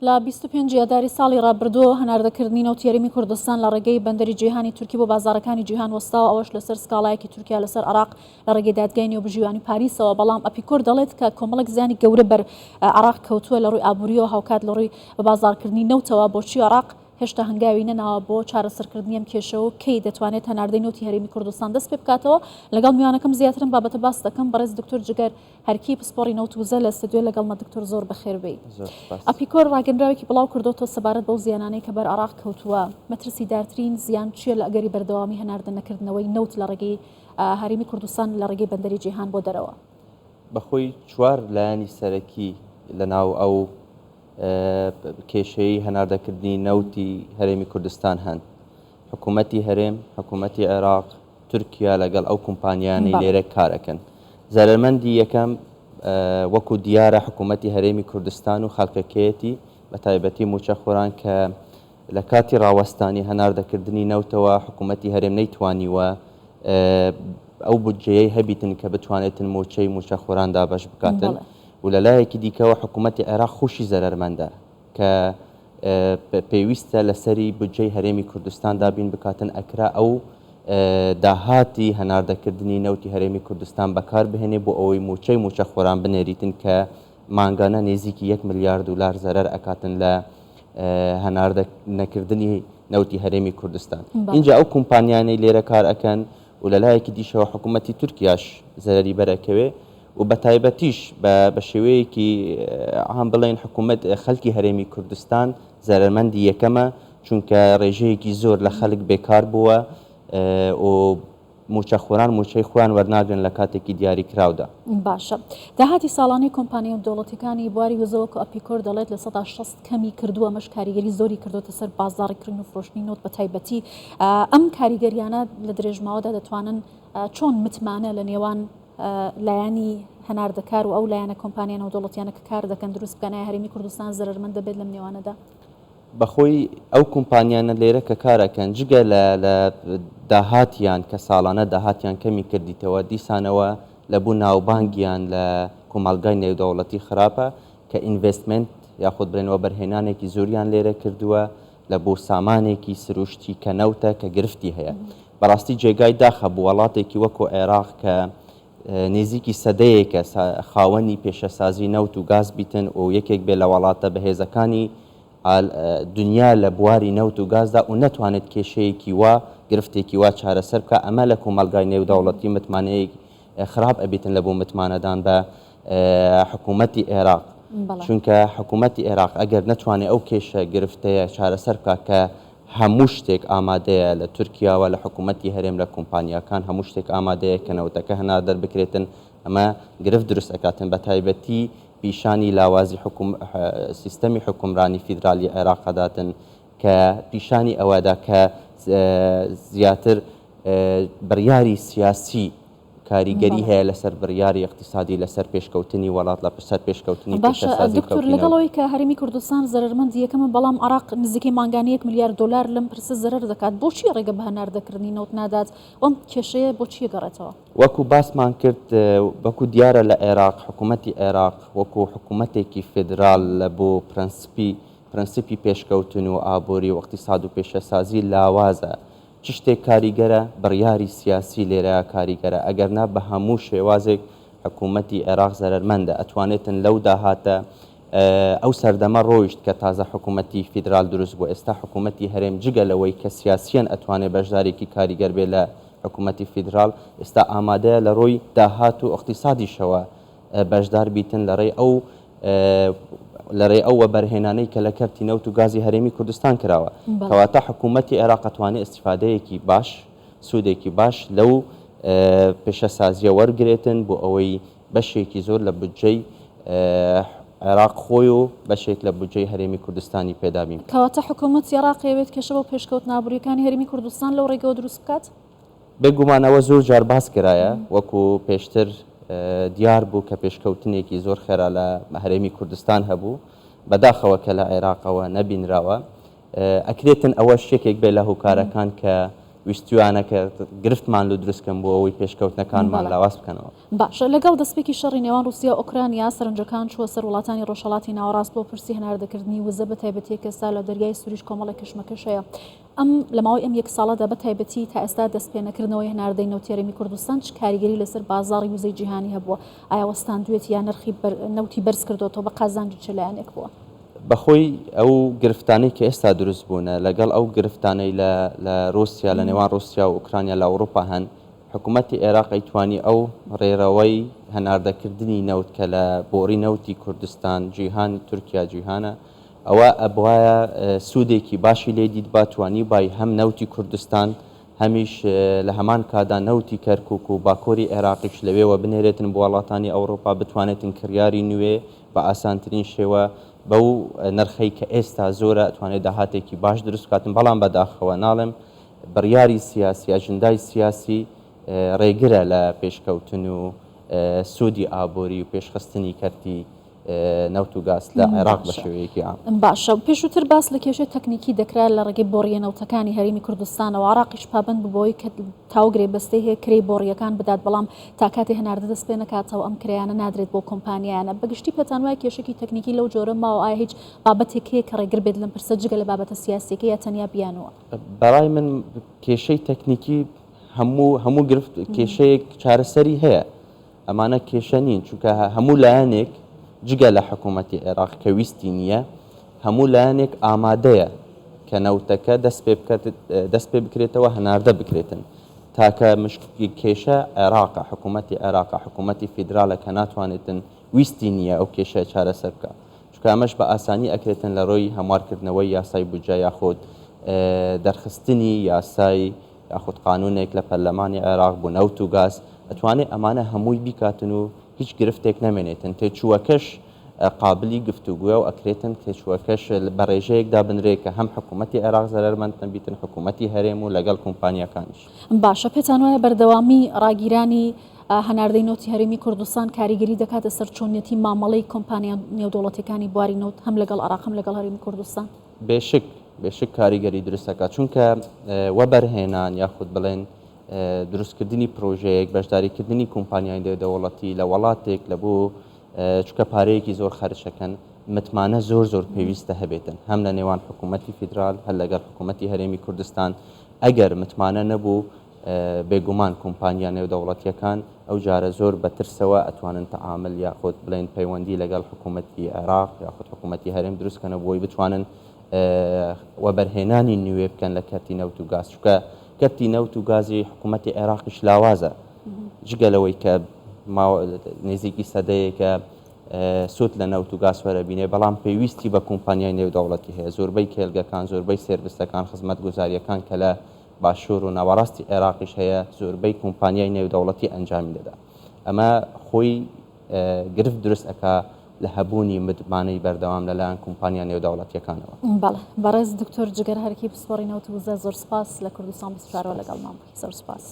لە 25 ئاداری ساڵی ڕابردووەوە هەناردەکردنی نەوتی هەرێمی کوردستان لە ڕێگەی بەندەری جیهانی تورکی بۆ بازاڕەکانی جیهان وەستاوە، ئەوەش لەسەر سکاڵایەکی تورکیا لەسەر عێراق لە ڕێگەی دادگای نێوبژیوانی پاریسەوە، بەڵام ئەپیکۆر دەڵێت کە کۆمەڵێک زیانی گەورە بەر عێراق کەوتووە لە ڕووی ئابوورییەوە هاوکات لە ڕووی بەبازاڕکردنی نەوتەوە، بۆچی عێراق هێشتا هەنگاوی نەناوە بۆ چارەسەرکردنی ئەم کێشە و کەی دەتوانێت هەناردەی نەوتی هەرێمی کوردستان دەست پێ بکاتەوە؟ لەگەڵ میوانەکەم زیاتر ئەم بابەتە باس دەکەم، بەڕێز دکتۆر جگەر هەرکی پسپۆڕی نەوت و وزە لە ستۆدیۆ لەگەڵمە دکتۆر زۆر بەخێر بێی. زۆر سوپاس. ئەپیکۆر ڕاگەنراوێکی بڵاو کردۆتەوە سەبارەت بەو زیانانەی کە بەر عێراق کەوتووە، مەترسیدارترین زیان چییە لە ئەگەری بەردەوامی هەناردە نەکردنەوەی نەوت لە ڕێگەی هەرێمی کوردستان لە ڕێگەی بەندەری جەیهان بۆ دەرەوە؟ بەخۆی چوار لایەنی سەرەکی لەناو ئەو کێشەی هەناردەکردنی نەوتی هەرێمی کوردستان هەن، حکوومەتی هەرێم، حکوومەتی عێراق، تورکیا لەگەڵ ئەو کۆمپانیانەی لێرە کار ئەکەن. زەرەرمەندی یەکەم وەکو دیارە حکوومەتی هەرێمی کوردستان و خەڵکەکەیەتی، بە تایبەتی مووچەخۆران کە لە کاتی ڕاوەستانی هەناردەکردنی نەوتەوە حکوومەتی هەرێم نەیتوانیوە ئەو بودجەیەی هەبیتن کە بتوانێتن مووچەی مووچەخۆران دابەش بکاتن و لە لایەکی دیکەوە حکوومەتی عێراق خۆشی زەرەرمەندە کە پێویستە لەسەری بودجەی هەرێمی کوردستان دابین بکاتن ئەکرا ئەو داهاتی هەناردەکردنی نەوتی هەرێمی کوردستان بەکار بهێنێ بۆ ئەوەی مووچەی مووچەخۆران بنێریتن کە مانگانە نێزیکی یەک ملیار دولار زەرەر ئەکاتن لە هەناردە نەکردنی نەوتی هەرێمی کوردستان. ئینجا ئەو کومپانیانەی لێرە کار ئەکەن و لە لایەکی دیشەوە حکوومەتی تورکیاش زەرەری بەرەکەوێ و بە تایبەتیش بە شێوەیەکی عام بڵێن حکوومەت خەلکی هەرێمی کوردستان زەرەرمەندی یەکەمە چونکە ڕێژەیەکی زۆر لە خەلک بێکار بووە و مووچەخۆران مووچەی خۆیان وەرناگرن لە کاتێکی دیاریکراودا. باشە داهاتی ساڵانەی کۆمپانیا نێودەوڵەتیەکانی بواری وزە وەکو ئەپیکۆر دەڵێت 60% کەمی کردووە، ئەمەش کاریگەری زۆری کردۆتە سەر بازاڕی کڕین و فرۆشتنی نەوت بە تایبەتی ئەم کاریگەریانە لە درێژماوەدا دەتوانن چۆن متمانە لە نێوان لایەنی هەناردەکار و ئەو لایەنە کۆمپانیا نێودەوڵەتیانە کە کار دەکەن دروست بکەن؟ ئایا هەرێمی کوردستان زەرەرمەند دەبێت لەم نێوانەدا؟ بەخۆی ئەو کومپانیانە لێرە کە کار ئەکەن جگە لە لە داهاتیان کە ساڵانە داهاتیان کەمی کردیتەوە دیسانەوە لە بوو ناوبانگیان لە کومەڵگای نێودەوڵەتی خراپە کە investment یاخود بڵێن وەبەرهێنانێکی زۆریان لێرە کردووە لە بۆ سامانێکی سروشتی کە نەوتە کە گرفتی هەیە بەڕاستی جێگای داخە بۆ وەڵاتێکی وەکو عێراق کە نێزیکی سەدەیەکە خاوەنی پێشەسازی نەوت و گاز بیتن و یەکێک بێ لە وەڵاتە بەهێزەکانی دنیا لە بواری نەوت و گازدا و نەتوانێت کێشەیەکی وا گرفتێکی وا چارەسەر بکا ئەمە لە کۆمەڵگای نێودەوڵەتی متمانەیەک خراپ ئەبیتن لە بۆ متمانەدان بە حکوومەتی عێراق چونکە حکوومەتی عێراق ئەگەر نەتوانێت ئەو کێشە گرفتەیە چارەسەر بکا کە هەموو شتێک ئامادەیە لە تورکیاوە لە حکوومەتی هەرێم لە کۆمپانیاکان هەموو شتێک ئامادەیە کە نەوتەکە هەناردەر بکرێتن ئەمە گرفت دروست ئەکاتن بە تایبەتی پیشانی لاوازی حکوم سیستەمی حوکمرانی فیدرالی عێراق ئەداتن کە پیشانی ئەوەدا کە زیاتر بڕیاری سیاسی کاریگەری هەیە لەسەر بڕیاری ئیقتیسادی لەسەر پێشکەوتنی وەڵات لە سەر پێشکەوتنی باشە پیشەسازی دکتۆر کەوتینەوە. لەگەڵ ئەوەی کە هەرێمی کوردستان زەرەرمەندی یەکەمە بەڵام عێراق نزیکەی مانگانە یەک ملیار دۆلار لەم پرسە زەرەر دەکات بۆچی ڕێگە بە هەناردەکردنی نەوت نادات و ئەم کێشەیە بۆچی ئەگەڕێتەوە؟ وەکو باسمان کرد وەکو دیارە لە عێراق حکوومەتی عێراق وەکو حکوومەتێکی فیدرال لە بۆ پرەنسپی پرەنسیپی پێشکەوتن و ئابووری و ئیقتیساد و پیشەسازی لاوازە چ شتێک کاریگەرە؟ بڕیاری سیاسی لێرەیا کاریگەرە ئەگەرنا بە هەموو شێوازێک حکوومەتی عێراق زەرەرمەندە ئەتوانێتن لەو داهاتە ئەو سەردەمە ڕۆیشت کە تازە حکوومەتی فیدرال دروست بوو ئێستا حکوومەتی هەرێم جگە لەوەی کە سیاسیەن ئەتوانێ بەشدارێکی کاریگەر بێ لە حکوومەتی فیدرال ئێستا ئامادەیە لە ڕووی داهات و ئیقتیسادیشەوە بەشدار بیتن لە ڕێی ئەو لە ڕێی ئەو وەبەرهێنانەی کە لە کەرتی نەوت و گازی هەرێمی کوردستان کراوە. کەواتە حکوومەتی عێراق ئەتوانێ ئیستیفادەیەکی باش، سوودێکی باش لەو پیشەسازییە وەرگرێتن بۆ ئەوەی بەشێکی زۆر لە بودجەی عێراق خۆی و بەشێک لە بودجەی هەرێمی کوردستانی پێ دابین بکات. کەواتە حکوومەتی عێراق ئەیەوێت کێشە بۆ پێشکەوتنە ئابوورییەکانی هەرێمی کوردستان لەو ڕێگەوە دروست بکات؟ بێگومان ئەوە زۆر جار باس کرایە، وەکو پێشتر دیار بوو کە پێشکەوتنێکی زۆر خێرا لە هەرێمی کوردستان هەبوو، بەداخەوە کە لە عێراقەوە نەبینراوە. ئەکرێتن ئەوەش یەکێک بێ لە هۆکارەکان کە ویستویانە کە گرفتمان لۆ دروست کەن بۆ ئەوەی پێشکەوتنەکانمان لاواز بکەنەوە. باشە لەگەڵ دەستپێکی شەڕی نێوان ڕوسیا و ئۆکرانیا سەرنجەکان چووە سەر وڵاتانی ڕۆژهەڵاتی ناوەڕاست بۆ پرسی هەناردەکردنی وزە بە تایبەتی کە ئێستا لە دەریای سوریش کۆمەڵێک کەشمەکەش هەیە ئەم لە ماوەی ئەم یەک ساڵەدا بە تایبەتی تا ئێستا دەستپێنەکردنەوەی هەناردەی نەوتی هەرێمی کوردستان چ کاریگەری لەسەر بازاڕی وزەی جیهانی هەبووە ئایا وەستاندوێتی یا نرخی نەوتی بەرز کردۆتەوە بە قازانجی چ لایەنێک بووە؟ بەخۆی ئەو گرفتانەی کە ئێستا دروست بوونە لەگەڵ ئەو گرفتانەی لە لە ڕووسیا لە نێوان ڕووسیا و ئۆکرانیا لە ئەوروپا هەن، حکوومەتی عێراق ئەیتوانی ئەو ڕێڕەوەی هەناردەکردنی نەوت کە لە بۆڕی نەوتی کوردستان، جیهان، تورکیا، جیهانە، ئەوە ئەبوایە سوودێکی باشی لێ دیتبا، توانیبای هەم نەوتی کوردستان هەمیش لە هەمان کاتدا نەوتی کەرکووک و باکووری عێراقیش لەوێوە بنێرێتن بۆ وڵاتانی ئەوروپا بتوانێتن کڕیاری نوێ بە ئاسانترین شێوە بەو نرخەی کە ئێستا زۆرە ئەتوانێت داهاتێکی باش دروست بکاتن، بەڵام بەداخەوە ناڵێم بڕیاری سیاسی، ئەجندای سیاسی ڕێگرە لە پێشکەوتن و سوودی ئابووری و پێشخستنی کەرتی نەوت و گاز لە عێراق بە شێوەیەکی عام. باشە پێشووتر باس لە کێشەی تەکنیکی دەکرا لە ڕێگەی بۆڕییە نەوتەکانی هەرێمی کوردستانەوە، عێراقیش پابەند بوو بەوەی کە تاو گرێبەستەی هەیە کرێی بۆڕییەکان بدات، بەڵام تا کاتێ هەناردە دەست پێ نەکاتەوە ئەم کرێیانە نادرێت بۆ کۆمپانیایانە. بە گشتی پێتان وایە کێشەکی تەکنیکی لەو جۆرە ماوە؟ ئایا هیچ بابەتێک هەیە کە ڕێگر بێت لەم پرسە جگە لە بابەتە سیاسییەکەی یا تەنیا بیانووە؟ بەڕای من کێشەی تەکنیکی هەموو هەموو گرفت کێشەیەک چارەسەری هەیە. ئەمانە کێشە نین، چونکە هەموو لایەنێک جگە لە حکوومەتی عێراق کە ویستی نییە، هەموو لایەنێک ئامادەیە کە نەوتەکە دەست پێ بکات، دەست پێ بکرێتەوە، هەناردە بکرێتن. تاکە کێشە عێراقە، حکوومەتی عێراقە، حکوومەتی فیدرالە کە ناتوانێتن، ویستی نییە ئەو کێشەیە چارەسەر بکات. چونکە ئەمەش بە ئاسانی ئەکرێتن لە ڕووی هەموارکردنەوەی یاسای بودجە یاخود دەرخستنی یاسای یاخود قانونێک لە پەرلەمانی عێراق بۆ نەوت و گاز ئەتوانێ ئەمانە هەمووی بیکاتن و هیچ گرفتێک نەمێنێتن تێچووەکەش قابلی گفتوگویە و ئەکرێتن تێچووەکەش بە ڕێژەیەک دابنرێ کە هەم حکوومەتی عێراق زەرەرمەند نەبیتن حکوومەتی هەرێم و لەگەڵ کۆمپانیاکانیش. باشە پێتان وایە بەردەوامی ڕاگیرانی هەناردەی نەوتی هەرێمی کوردستان کاریگەری دەکاتە سەر چۆنیەتی مامەڵەی کۆمپانیا نێودەوڵەتیەکانی بواری نەوت هەم لەگەڵ عێراق هەم لەگەڵ هەرێمی کوردستان؟ بێشک بێشک کاریگەری دروست ئەکات چونکە وەبەرهێنان یاخود بڵێن دروستکردنی پرۆژەیەک بەشداریکردنی کۆمپانیای نێودەوڵەتی لە وڵاتێک لە بۆ چونکە پارەیەکی زۆر خەرجەکەن متمانە زۆر زۆر پێویستە هەبێتن هەم لە نێوان حکوومەتی فیدرال هەر لەگەڵ حکوومەتی هەرێمی کوردستان ئەگەر متمانە نەبوو بێگومان کۆمپانیا نێودەوڵەتییەکان ئەو جارە زۆر بە ترسەوە ئەتوانن تەعامل یاخود بڵێن پەیوەندی لەگەڵ حکوومەتی عێراق یاخود حکوومەتی هەرێم دروست کەنەوە بۆی بتوانن وەبەرهێنانی نوێ بکەن لە کەرتی نەوت و گاز چونکە کەرتی نەوت و گازی حکوومەتی عێراقیش لاوازە جگە لەوەی کە نزیکی سەدەیەکە سوود لە نەوت و گاز وەرەبینێ بەڵام پێویستی بە کۆمپانیای نێودەوڵەتی هەیە زۆربەی کێلگەکان زۆربەی سێرڤسەکان خزمەتگوزاریەکان کە لە باشوور و ناوەڕاستی عێراقیش هەیە، زۆربەی کۆمپانیای نێودەوڵەتی ئەنجامی دەدا. ئەمە خۆی گرفت دروست ئەکا لە هەبوونی متمانەی بەردەوام لەلایەن کۆمپانیا نێودەوڵەتییەکانەوە. بەڵێ بەڕێز دکتۆر جگەر هەرکی پسپۆڕی نەوت و وزە زۆر سوپاس لە کوردستان 24 ەوە لەگەڵمان بووی زۆر سوپاس.